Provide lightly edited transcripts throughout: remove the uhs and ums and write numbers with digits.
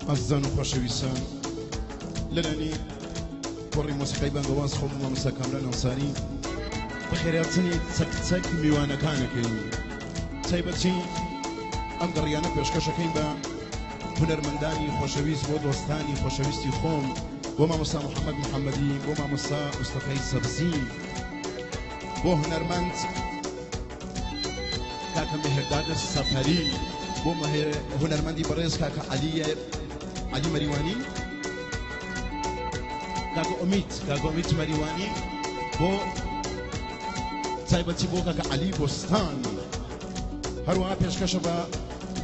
ئازیزان و خۆشەویستان، لەلایەنی کۆڕی مۆسیقای بانگەواز خۆم و مامۆستا کامران ئەنساری بەخێرهاتنی چەک چەک میوانەکانەکەین. تایبەتی ئەم گەڕیانە پێشکەشەکەین بە هونەرمەندانی خۆشەویست، بۆ دۆستانی خۆشەویستی خۆم، بۆ مامۆستا محەممەد محەممەدی، بۆ مامۆستا مستەفای سەبزی، بۆ هونەرمەند کاکە مێهرداد سەفەری، بۆ هونەرمەندی بەڕێز کاکە عەلی مەریوانی، کاکە ئومید، کاکە ئومید مەریوانی، بۆ تایبەتی بۆ کاکە عەلی بۆستان. هەروەها پێشکەشە بە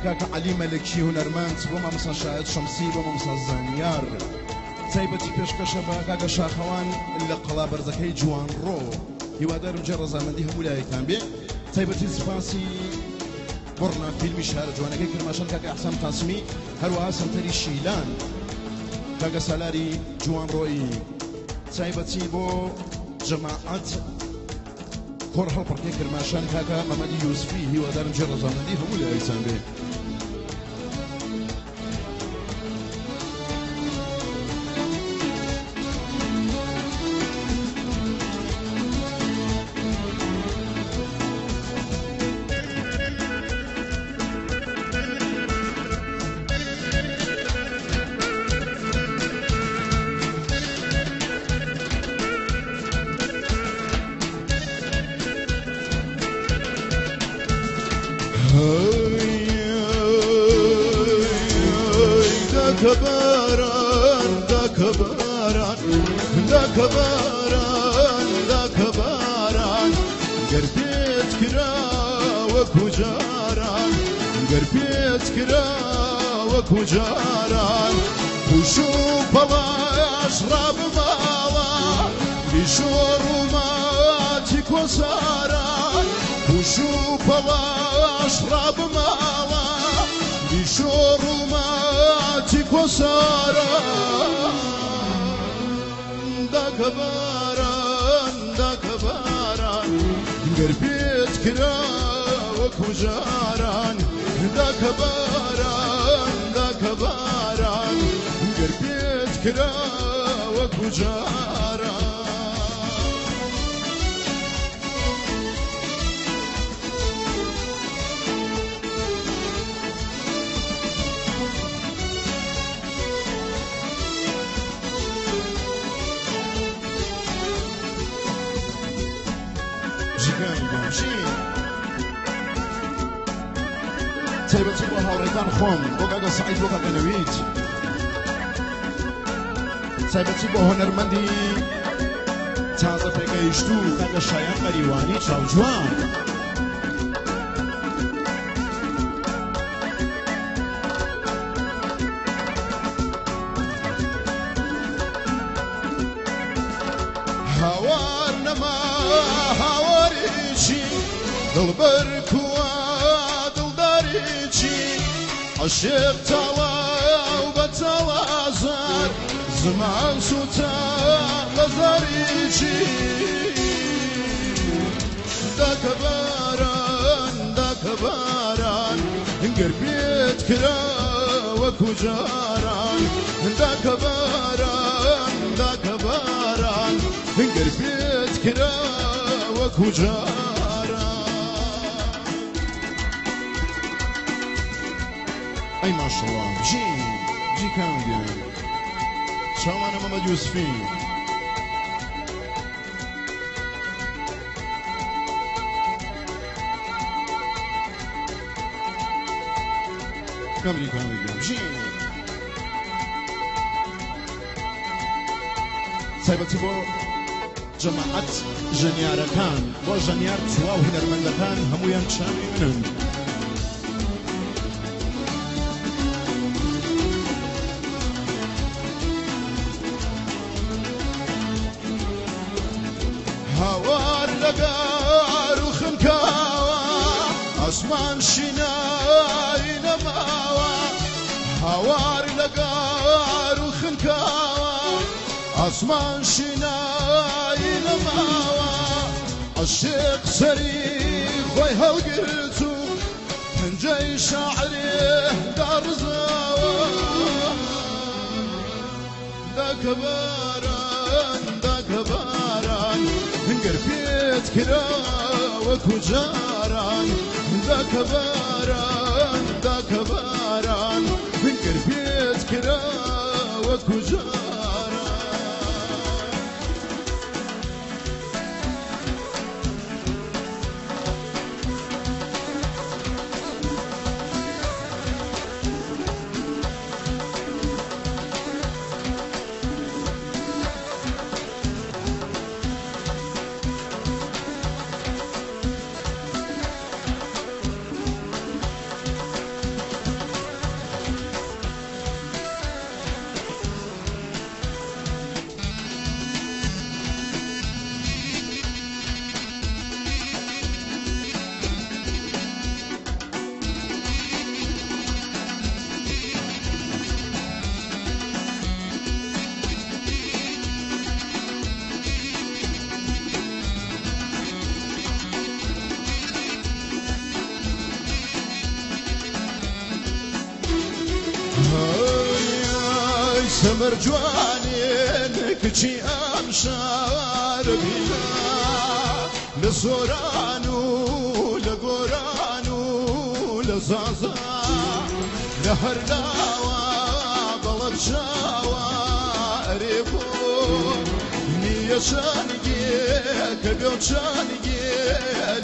کاکە عەلی مەلکی هونەرمەند، بۆ مامۆستا شاهد شەمسی، بۆ مامۆستا زانیار. تایبەتی پێشکەشە بە کاکە شاخەوان لە قەڵا بەرزەکەی جوانڕۆ. هیوادارم جێ ڕەزامەندی هەموو لایەکتان بێ. تایبەتی سپاسی بڕنا فیلمی شارە جوانەکەی کرماشان کاکە ئەحسان قاسمی، هەروەها سەنتەری شیلان کاکە سالاری جوانڕۆیی. تایبەتی بۆ جەماعەت کۆڕ هەڵپەڕکێ کرماشان کاکە مەمەدی یوسفی. هیوادارم جێ ڕەزامەندی هەموو لایەکتان بێ. داکەباران، داکەباران، داکەباران، داکەباران، گەر پێت کرا وەکو جاران، گەر پێت کرا وەکو جاران، پوش و پەڵاش ڕابماوە، بیشۆڕ و ماچی کۆساران، پوش و پەڵاش ڕابماوە، بیشۆڕ و ماچی کۆساران. داکەباران، داکەباران، گەر پێت کرا وەکو جاران، داکەباران، داکەباران، گەر پێت کرا وەکو جاران. تایبەتی بۆ هاوڕێکان خۆم، بۆ کاکە سعید، بۆ کاکە نەوید. تایبەتی بۆ هونەرمەندی تازە پێگەیشتوو کاکە شایان مەریوانی چاوجوان. هاوار نەما هاواریچی، دڵبەر کووە دڵداریچی، عەشق تاڵا و بە تاڵازار، زمان سووتا لە زاریچی. داکەباران، داکەباران، گەر پێت کرا وەکو جاران، داکەباران، داکەباران، گەر پێت کرا وەکو جاران. ئەی ماشەڵڵا، بژی بژی کامیان چاوانە مەمەد یوسفی. کامری کامری بژی. تایبەتی بۆ جەماعەت ژەنیارەکان، بۆ ژەنیار تواو هونەرمەندەکان، هەمویان چاوی منن. هاوار لەگار و خنکاوە، ئاسمان شینایی نەماوە، هاوار لەگار و خنکاوە، ئاسمان شینایی نەماوە، عەشق سەری خۆی هەڵگرت و پەنجەی شاعرێ داڕزاوە. داکە باران داکە باران گەر پێت کرا وەکو جاران داکە باران داکە باران گەر پێت کرا وەکو جاران. سەمەر جوانێن کچی ئەم شارە بینا لە سۆران و لە گۆران و لە زازا لە هەر لاوە بەڵەک چاوە ئەرێ بۆ نییە چانگێ کە بێ چانگێ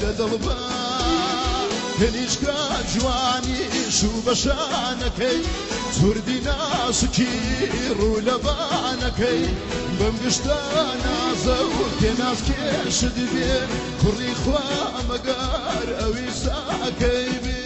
لە دڵبا هێنیشکا جوانی شوو بە شانەکەی زوردی ناسکی ڕوو لە بانەکەی بەم گشتە نازە و پێناسکێشت بێ کوڕی خوا مەگەر ئەوی ساکەی بێ.